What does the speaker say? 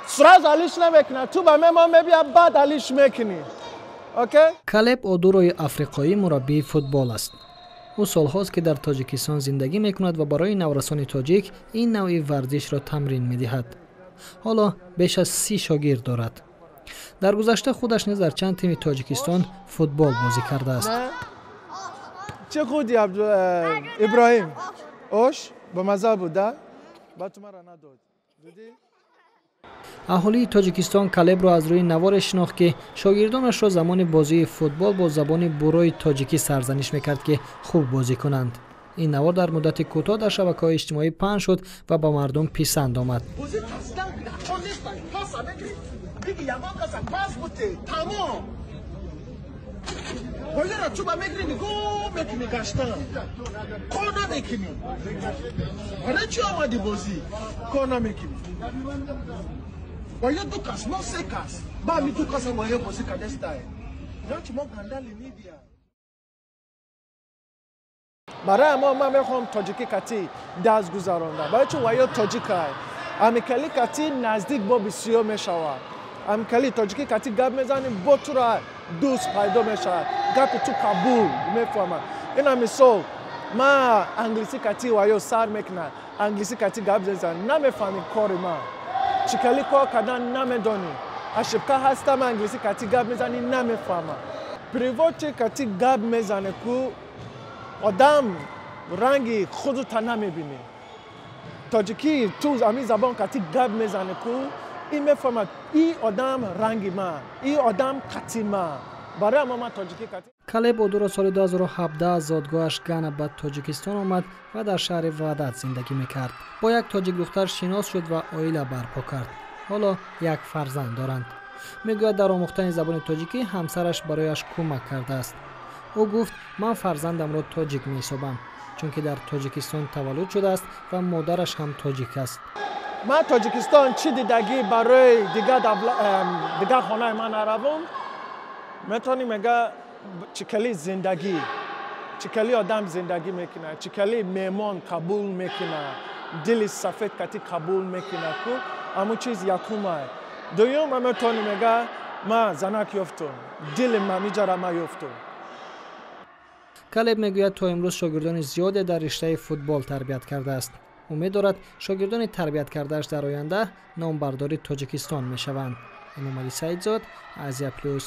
Сразу алиш намекунад, ту ба мемон мебия, баъд алиш мекунӣ. Окей. Калеб Одурои африқоӣ мураббии футбол аст. Ӯ солҳост, ки дар Тоҷикистон зиндагӣ мекунад ва барои наврасони тоҷик ин навъи варзишро тамрин медиҳад. Ҳоло беш аз 30 шогирд дорад. Дар гузашта худаш низ дар чанд тими Тоҷикистон футбол бозӣ кардааст. Чӣ худи Иброҳим ош ба маза буда, ба ту мара надод. Аҳолии Тоҷикистон Калебро аз рӯи наворе шинохт, ки шогирдонашро замони бозии футбол бо забони бурои тоҷикӣ сарзаниш мекард, ки хуб бозӣ кунанд. Ин навор дар муддати кӯтоҳ дар шабакаҳои иҷтимоӣ паҳн шуд ва ба мардум писанд омад. Барои мо ман мехоҳам тоҷикӣ кати даст гузаронда, барои чун ваё тоҷикай амикали кати наздик бо бисёр мешавад. Амикали тоҷикӣ кати гап мезанем, бо тура дӯст пайдо мешавад, гапи ту қабул мефаҳмад. Ина мисол, ма англисӣ кати ваё сар мекунад, англисӣ кати гап мезанам, намефаҳми кори ман, чикали кор кардан намедонӣ, ошибка ҳаста, ман англисӣ кати гап мезанӣ, намефаҳмам. Переводчик кати гап мезане, ку одам ранги худута намебинӣ. Тоҷикӣ ту ҳамин забон кати гап мезане, ку ин мефаҳмад, ин одам ранги ман, ин одам кати ман. Барои ама ман тоҷикӣ кати. Калеб Одуро соли 2017 аз зодгоҳаш Гана ба Тоҷикистон омад ва дар шаҳри Ваҳдат зиндагӣ мекард. Бо як тоҷик духтар шинос шуд ва оила барпо кард. Ҳоло як фарзанд доранд. Мегӯяд, дар омӯхтани забони тоҷикӣ ҳамсараш барояш кӯмак кардааст. Ӯ гуфт: ман фарзандамро тоҷик меҳисобам, чунки дар Тоҷикистон таваллуд шудааст ва модараш ҳам тоҷик аст. Ман Тоҷикистон чӣ дидагӣ барои дигар хонаи ман наравум, метавонӣ мега чӣ кали зиндагӣ, чӣ кали одам зиндагӣ мекунад, чӣ кали меҳмон қабул мекунад, дили сафед кати қабул мекунад, ку ҳамун чиз якумай. Дуюм, ман метавонӣ мега ман занак ёфтум, дили мамиҷара ман ёфтум. Калеб мегӯяд, то имрӯз шогирдони зиёде дар риштаи футбол тарбият кардааст. Умед дорад, шогирдони тарбият кардааш дар оянда номбардори Тоҷикистон мешаванд. Эмомалӣ Саидзод, Азия Плюс.